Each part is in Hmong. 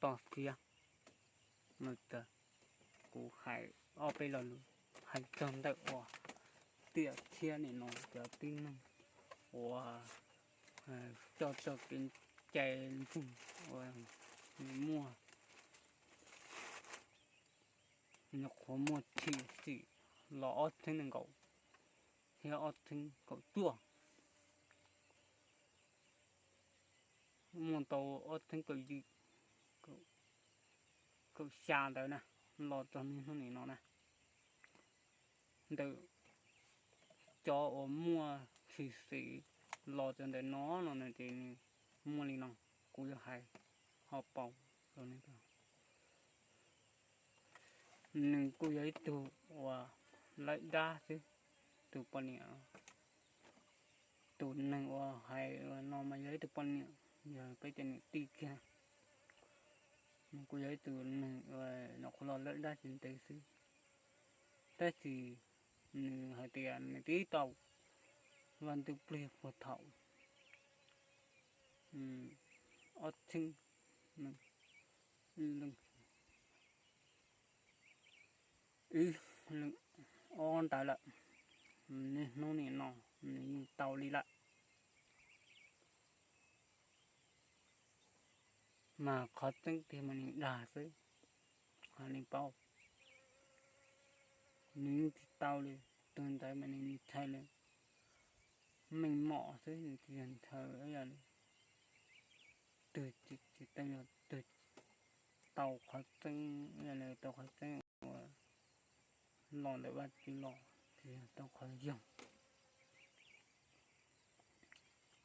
toj siab. Kuv hais ob peb lo lus hais txog ntawm uas tiam thiab nim no cov tib neeg uas coj txoj kev cai ntseeg uas muaj, nyuam qhuav muaj tshwm sim los ob txhiab nees nkaum thiab ob txhiab kaum cuaj, muaj tau ob txhiab kaum yim, kaum xya ntawd na, los txog niaj hnub nim no na. Ntawm cov uas muaj tshwm sim los txog ntawm no no ces nws muaj li no, kuv yuav hais ho paus rau nej. Nws kuj yog ib tug uas laib dab xwb, tus poj niam, tus neeg uas hais no mas yog ib tug poj niam, yog peb cov niam tij kiag. Nws kuj yog ib tug neeg uas nyuam qhuav los laib dab tsis ntev xwb, tab sis nws hais tias nws twb tau Vaj Ntuj Plig puag thaum ob txhiab, ib, ob ntawd lawm, niaj hnub nim no nws yeej tau li lawm. Mas qhov tseeb tiag mas nws dag xwb, qhov nws paub, nws yeej tsis tau li. Tus ntawd mas nws ntshai li, meej mom xwb, nws tsis yog ntshaw ib yam li twg, tsis tau yog twg tau qhov tseeb, ib yam li tau qhov tseeb uas los ntawm Vaj Tswv los, tsis yog tau qhov yog.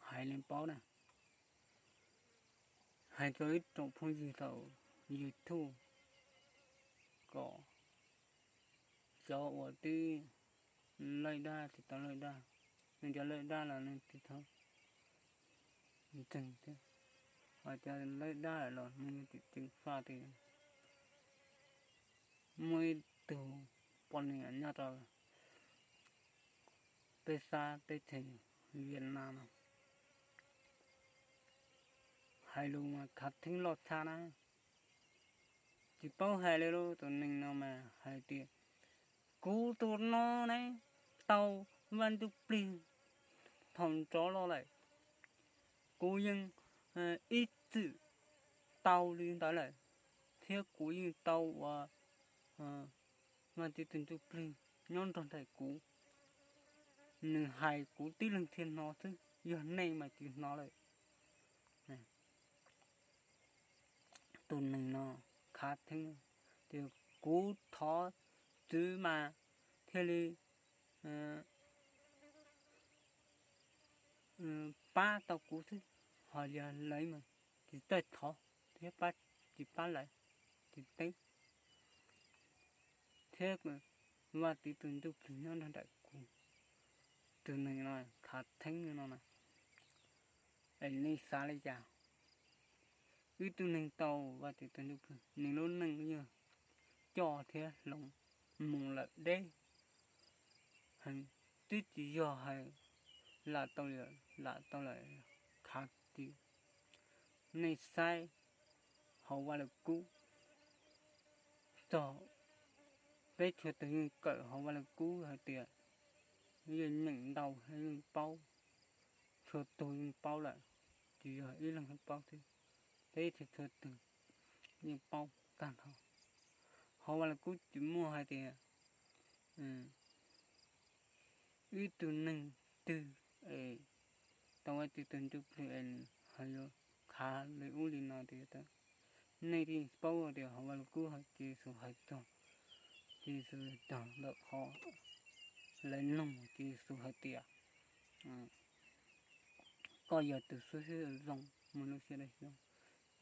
Hais li paub na, hais rau ib tsoom phooj ywg thaum YouTube kom cov uas twb laij dab tsis tau laij dab, nej cov laij dab los nej tsis txhob ntseeg thiab, ho cov laij dab los nej tsis txhob faj tias muaj ib tug poj niam nyob rau peb sab teb chaws Vietnam no hais lus mas khav theeb loj tshaj na. Tsis paub hais li lauj, tus neeg no mas hais tias kuv tus no ne tau Vaj Ntuj Plig thaum nrov los lawm, kuv yeej ib txwm tau li ntawd lawm, thiab kuv yeej tau uas Vaj Tswv tus Ntuj Plig nyob nrog nraim kuv. Nws hais kuv tib leeg thiaj hnov xwb, yog nej mas tsis hnov lawm. Tus neeg no khav theeb tias kuv thov Tswv mas thiaj li pab tau kuv xwb, ho yog lawv mas tsis txawj thov thiab pab, tsis pab lawv, tsis teb, thiab Vaj Tswv tus Ntuj Plig nyob nrog nraim kuv. Tus neeg no khav theeb no na, es nej xav li cas? Wb tug neeg tau Vaj Tswv tus Ntuj Plig, nws lub neej yog coj thiab hloov mus lawm deb, twb tsis yog hais lam tau, lam tau lawm khav tias nej saib hauv Vaj Lug Kub txog, peb txhua tus yeej kawm hauv Vaj Lug Kub hais tias yeej nyeem ntau yeej paub, txhua tus yeej paub lawm, tsis yog ib leeg paub xwb, peb txhua tug yeej paub tag nrho. Hauv Vaj Lug Kub tsis muaj hais tias ib tug neeg twg es tau Vaj Tswv tus Ntuj Plig es nws ho yuav khav li ub li no tias, nej yeej paub tias hauv Vaj Lug Kub hais Tswv Yexus hais txog, Tswv Yexus txog ntawm qhov lawv nug Tswv Yexus hais tias koj yog tus xib hwb zoo muaj lub siab dawb huv,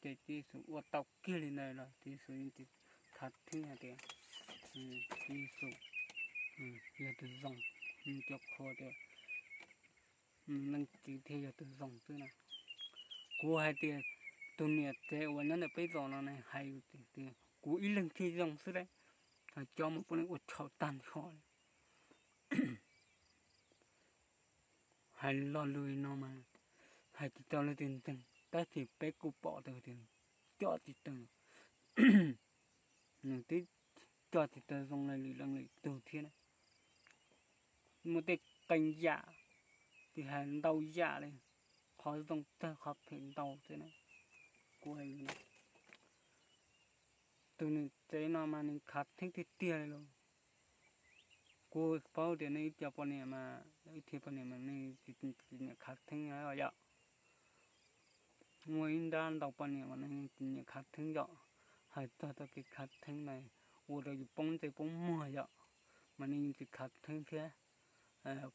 ces Tswv Yexus ua tau kiag li ntawd los Tswv Yexus yeej tsis khav theeb hais tias Tswv Yexus yog tus zoo, nws cov qhua tias nws leej txiv thiaj yog tus zoo xwb na. Kuv hais tias tus niam tsev uas nyob ntawm peb zos no ne hais tias kuv ib leeg thiaj zoo xwb lauj, ho cov mus pub nej ua tshauv tag nrho li. Hais lo lus no mas hais tsis tau leej twg ntseeg, tab sis peb kuj pom tau tias coj tsis tau, nws twb coj tsis tau zoo li lwm leej lwm tug thiab na. Muaj tej qee yam, tsis hais ntau yam li, qhov zoo txawg qhov phem ntau thiab na. Kuv hais li, tus niam tsev no mas nws khav theeb tiag tiag li lauj. Kuv paub tias nej ib co poj niam mas, ib txhia poj niam mas nej tsis nyiam khav theeb yom. Muaj ib nrab ntau poj niam mas nej tsis nyiam khav theeb yom. Hais txog txoj kev khav theeb mas ua rau yus poob ntsej poob muag yom, mas nej yeej tsis khav theeb thiab.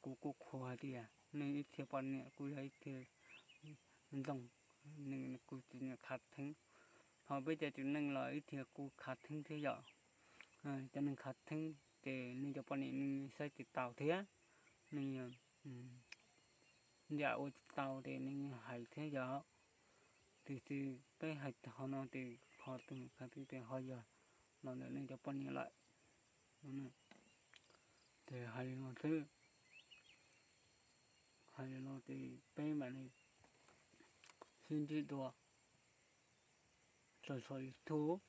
Kuv kuj qhuas hais tias nej ib txhia poj niam kuj yog ib txhia ntxoog, kuj tsis nyiam khav theeb. Ho peb cov tsev neeg los ib txhia kuj khav theeb thiab yom. Cov neeg khav theeb ces nej cov poj niam nej saib tsis taus thiab, nej yam ua tsis tau ces nej hais thiab yom. Tiam sis peb hais qhov no ces qhov tus khav theeb ces ho yog los ntawm nej cov poj niam lawm. Ces hais li no xwb, hais li no ces peb mam li sib ntsib dua saum YouTube.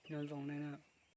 Nyob zoo nej na.